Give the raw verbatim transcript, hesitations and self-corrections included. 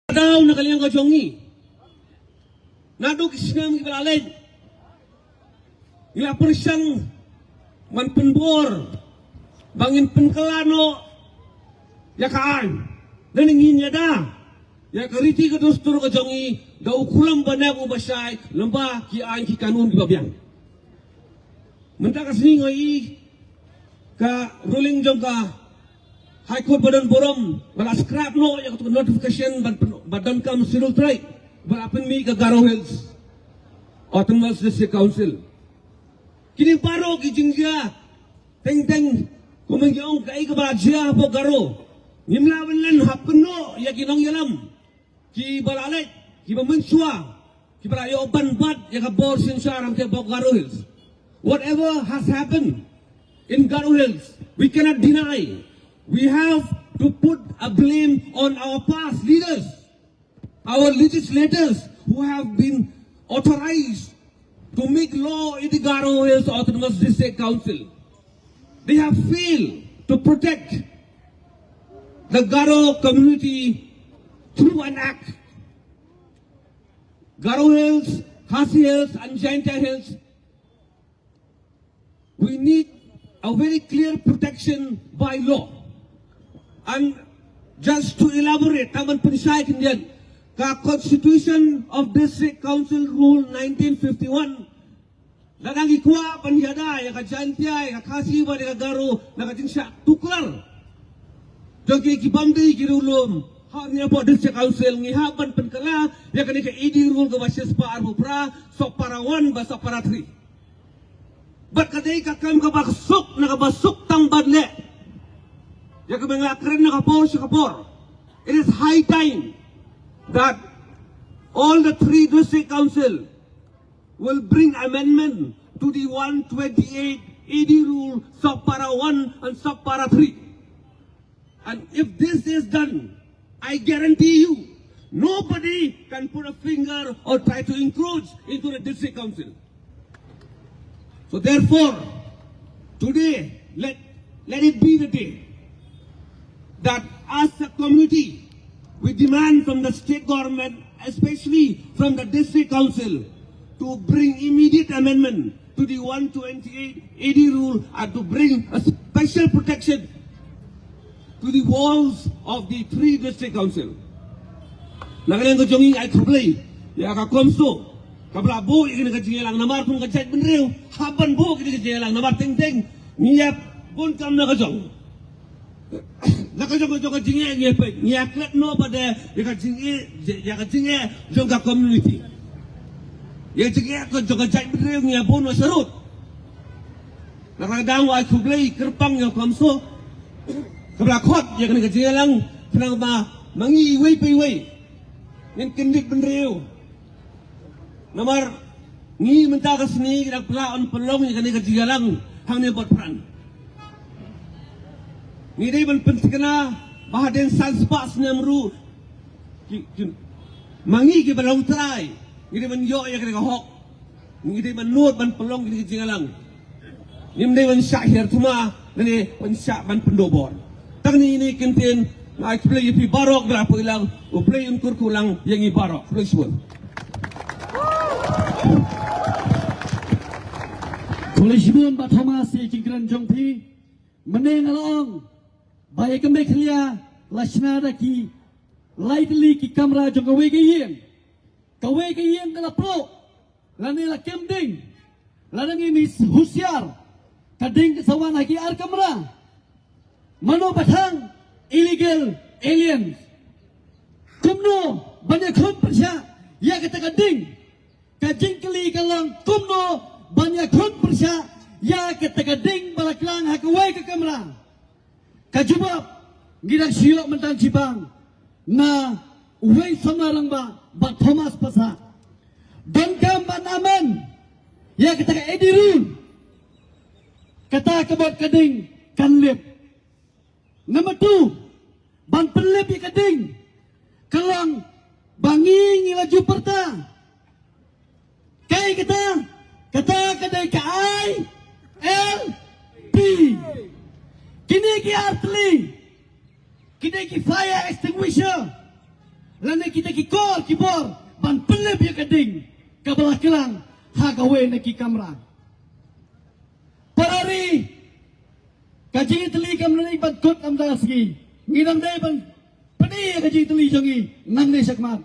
Daw na ka liang ka jong ngi, naduh ki snem kiba la leit, ngi la pyrshang ban pynbor ba ngin pynkylla noh ïa ka aiñ. Lane ngin ïada ïa ka riti ka dustur ka jong ngi da u khulom ba nep u ba shai lyngba ki aiñ ki kanun kiba biang. Mynta ka sngi nga ïohi ka ruling jong ka High Court ba don burom ba la scrap noh ïa ka notification ba donkam Scheduled Tribe ba la pynmih ka Garo Hills Autonomous District Council. Kine baroh ki jingjia teng teng, kumba ngi ong kaei kaba la jia hapoh Garo, ngim lah ban len ha pynnoh ïa ki nongïalam kiba la leit, kiba mynshuwa, kiba la ïoh ban bat ïa ka bor synshar hangtei hapoh Garo Hills. Whatever has happened in Garo Hills, we cannot deny. We have to put a blame on our past leaders, our legislators who have been authorized to make law in the Garo Hills Autonomous District Council. They have failed to protect the Garo community through an act. Garo Hills, Khasi Hills, and Jaintia Hills, we need a very clear protection by law. And just to elaborate, tang ban pynshai khyndiat, ka Constitution of District Council Rule nineteen fifty-one, lada ngi kwah ban ïada ïa ka Jaintia, ïa ka Khasi bad ïa ka Garo na ka jingshah tuklar jong ki, ki bym dei ki riewlum hangne hapoh District Council, ngi hap ban pynkylla ïa kane ka A D Rule kaba shispah arphew phra, Sokpara one bad Sokpara three. Bad ka dei ka kam kaba suk na kaba suk tang ban leh. Ïa kaba nga kren na ka por sha ka por, it is high time that all the three District Council will bring amendment to the one twenty-eight A D Rule, Sokpara one and Sokpara three. And if this is done, I guarantee you, nobody can put a finger or try to encroach into the District Council. So therefore, today, let, let it be the day that as a community, we demand from the state government, especially from the District Council, to bring immediate amendment to the one twenty-eight A D Rule and to bring a special protection to the walls of the three District Council. Na ka liang ka jong ngi, ai khublei ïa ka CoMSO kaba la buh ïa kane ka jingïalang, namar kum ka jaitbynriew hap ban buh ïa kane ka jingïalang, namar teng teng ngi ïa bun kam na ka jong, na ka jong ka jong ka jingeh ngi ïa peit, ngi ïa klet noh pat ïa ka jingeh, ïa ka jingeh jong ka community. Ïa ka jingeh ka jong ka jaitbynriew ngi ïa bun noh sharud. Na ka daw ai khublei kyrpang ïa u CoMSO kaba la khot ïa kane ka jingïalang, khnang ba ma ngi iwei pa iwei ngin kyndit bynriew. Namar ngi mynta ka sngi ngi dang pynlah ban pynlong ïa kane ka jingïalang hangne Batphran. Ngi dei ban pynthikna ba hadien san spah snem ruh, ki, ki, ma ngi kiba long trai ngi dei ban ïoh ïa kane ka hok. Ngi dei ban nud ban pynlong kine ki jingïalang. Ngim dei ban shah hiar thma lane ban shah ban pynduh bor. Tang ine i kyntien, nga ai khublei ïa phi baroh kiba la poi lang, U Blei un kyrkhu lang ïa ngi baroh. Khublei shibun. Khublei shibun Bah Thomas ïa i jingkren jong phi. Mynne nga la ong ba ïa ka Meghalaya la shna da ki lai tylli ki kamra jong kawei ka ïing. Kawei ka ïing ka la pluh lane la kem ding. Lada ngim husiar, ka ding ka sa wan ha ki ar kamra. Mano ba thang? Illegal aliens. Kumno ban ïakhun pyrshah ïa kata ka ding? Ka jingkylli ka long kumno ban ïakhun pyrshah ïa kata ka ding ba la klang ha kawei ka kamra. Ka jubab ngi dang shu ïoh mynta shibang na uwei samla rangbah, Bah Thomas Passah. Donkam ban amend ïa kata ka A D Rule. Kata ka bad ka ding kan lip. Number two, ban pynlip ïa ka ding ka long ba ngi ngi la ju pyrta. Kaei kata? Kata ka dei ka I L P. Kine ki ar tylli ki dei ki fire extinguisher. lane kita ki kor ki bor ban pynlip ïa ka ding kaba la klang ha kawei na ki kamra. Para ri, ka jingïatylli kam dei ban kut kam da sngi. Ngi dang dei ban pyni ïa ka jingïatylli jong ngi nangne shakhmat.